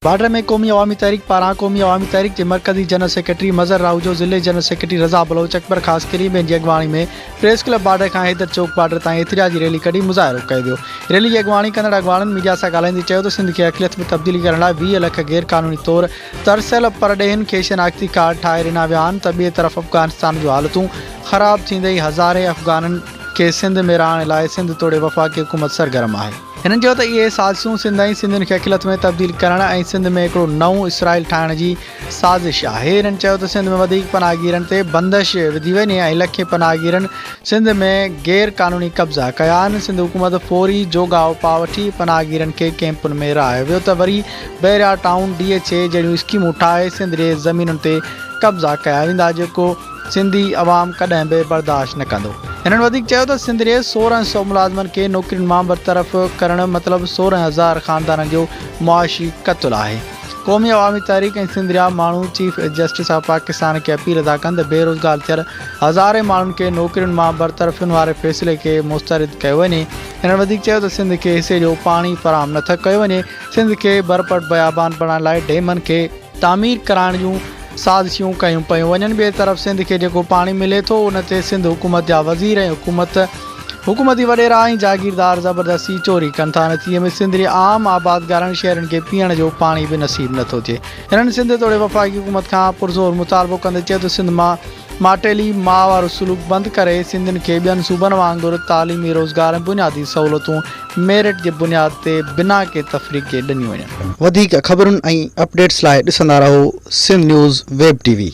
Border ۾ Qaumi Awami تحريڪ پاران قومي عوامي تحريڪ جي مرڪزي جنرل سيڪريٽري مظهر راهوجو، ضلعي جنرل سيڪريٽري رضا بلوچ، اڪبر خاصخيلي ٻين جي اڳواڻي ۾ پريس ڪلب بارڊر کان حيدر چوڪ بارڊر تائين احتجاجي ريلي ڪڍي مظاهرو ڪيو ويو. ريلي جي اڳواڻي ڪندڙ اڳواڻن ميڊيا سان ڳالهائيندي چيو ته سنڌ کي اقليت ۾ تبديلي ڪرڻ لاء 20 لک غير قانوني طور ترسيل پرڏيهين کي شناختي ڪارڊ ٺاهي ڏنا ويا آهن ته ٻئي طرف افغانستان جون حالتون خراب ٿيندي ئي هزارين افغانن کي سنڌ ۾ رهائڻ لاء سنڌ توڙي وفاقي حڪومت سرگرم آهي. هنن چيو ته اهي سازشون سنڌ ۽ سنڌين کي اقليت ۾ تبديل ڪرڻ ۽ سنڌ ۾ هڪڙو نئون اسرائيل ٺاهڻ جي سازش آهي. هنن چيو ته سنڌ ۾ وڌيڪ پناهگيرن تي بندش وڌي وڃي ۽ لکين پناهگيرن سنڌ ۾ غير قانوني قبضا ڪيا آهن، سنڌ حڪومت فوري جوڳا اپاء وٺي پناهگيرن کي ڪئمپن ۾ رهايو ويو ته وري Bahria town, D H A جهڙيون اسڪيمون ٺاهي سنڌ جي زمينن تي قبضا ڪيا ويندا جيڪو سنڌي عوام ڪڏهن به برداشت نه ڪندو. هنن وڌيڪ چيو ته سنڌ جي 16 سئو ملازمن کي نوڪرين مان برطرف ڪرڻ مطلب 16 هزار خاندانن جو معاشي قتل آهي. قومي عوامي تحريڪ ۽ سنڌ جا ماڻهو چيف جسٽس آف پاڪستان کي اپيل ٿا ڪن ته بيروزگار ٿيل هزارين ماڻهن کي نوڪرين مان برطرفين واري فيصلي کي مسترد ڪيو وڃي. هنن وڌيڪ چيو ته سنڌ کي حصي جو پاڻي فراهم نه ٿو ڪيو وڃي، سنڌ کي برپٽ بيابان بڻائڻ لاء ڊيمن کي تعمير ڪرائڻ جون سازشون ڪيون پيون وڃن ٻئي طرف سنڌ کي جيڪو پاڻي ملي ٿو ان تي سنڌ حڪومت جا وزير ۽ حڪومت حڪومتي وڏيرا ۽ جاگيردار زبردستي چوري ڪن ٿا نتيجي ۾ سنڌ جي عام آبادگارن شهرين کي پيئڻ جو پاڻي به نصيب نٿو ٿئي هنن سنڌ توڙي وفاقي حڪومت کان پرزور مطالبو ڪندي چيو ته سنڌ مان ماٽيلي ماء وارو سلوڪ بند ڪري سنڌين کي ٻين صوبن وانگر تعليمي روزگار ۽ بنيادي سهولتون ميرٽ جي بنياد تي بنا ڪنهن تفريق جي ڏنيون وڃن. وڌيڪ خبرن ۽ اپڊيٽس لاء ڏسندا رهو Sindh news web T V.